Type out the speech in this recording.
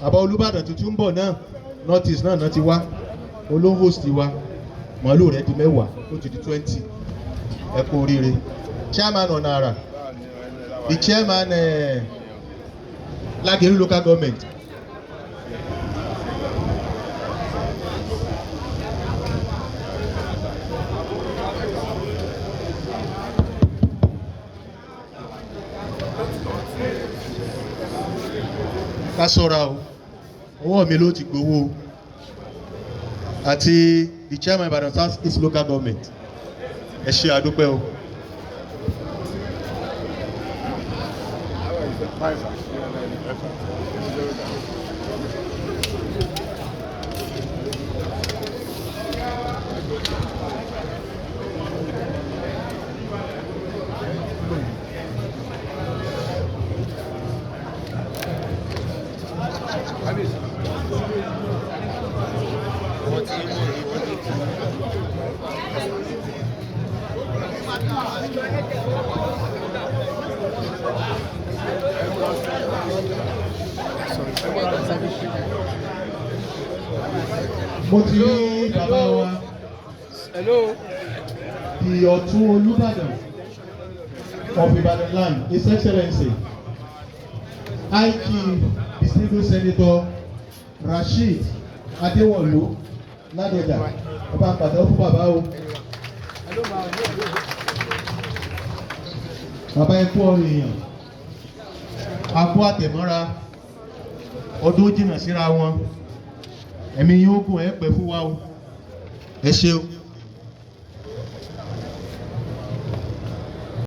Bàbá Olúbàdàn tuntun ń bọ̀ náà, North East náà ti wá, olóhòst wa. Màálù rẹ̀ di 10, ó ti di 20. Ẹ kú oríire. Chairman ọ̀nà àrà, the chairman Lagelu local government. Ká sọ́ra o, ọwọ́ mi ló ti gbowó o. Àti the chairman Ibadan South East local government, ẹ ṣe, àdúpẹ́ o. Mo ti rí bàbá wa, Hello. the Ọ̀tún Olúbàdàn of Ibadan land, His Excellency High Chief Distinguished Senator Rasheed Adéwọ̀lú Ládọjà. Ẹ bá pàtẹ́wọ́ fún bàbá o. Bàbá, ẹ kú ọrọ̀ èèyàn, a kú àtẹ̀mọ́ra, ọdún jìnnà síra wọn, ẹ̀mí yóò gùn, ẹ pẹ́ fún wa o. Ẹ ṣeun.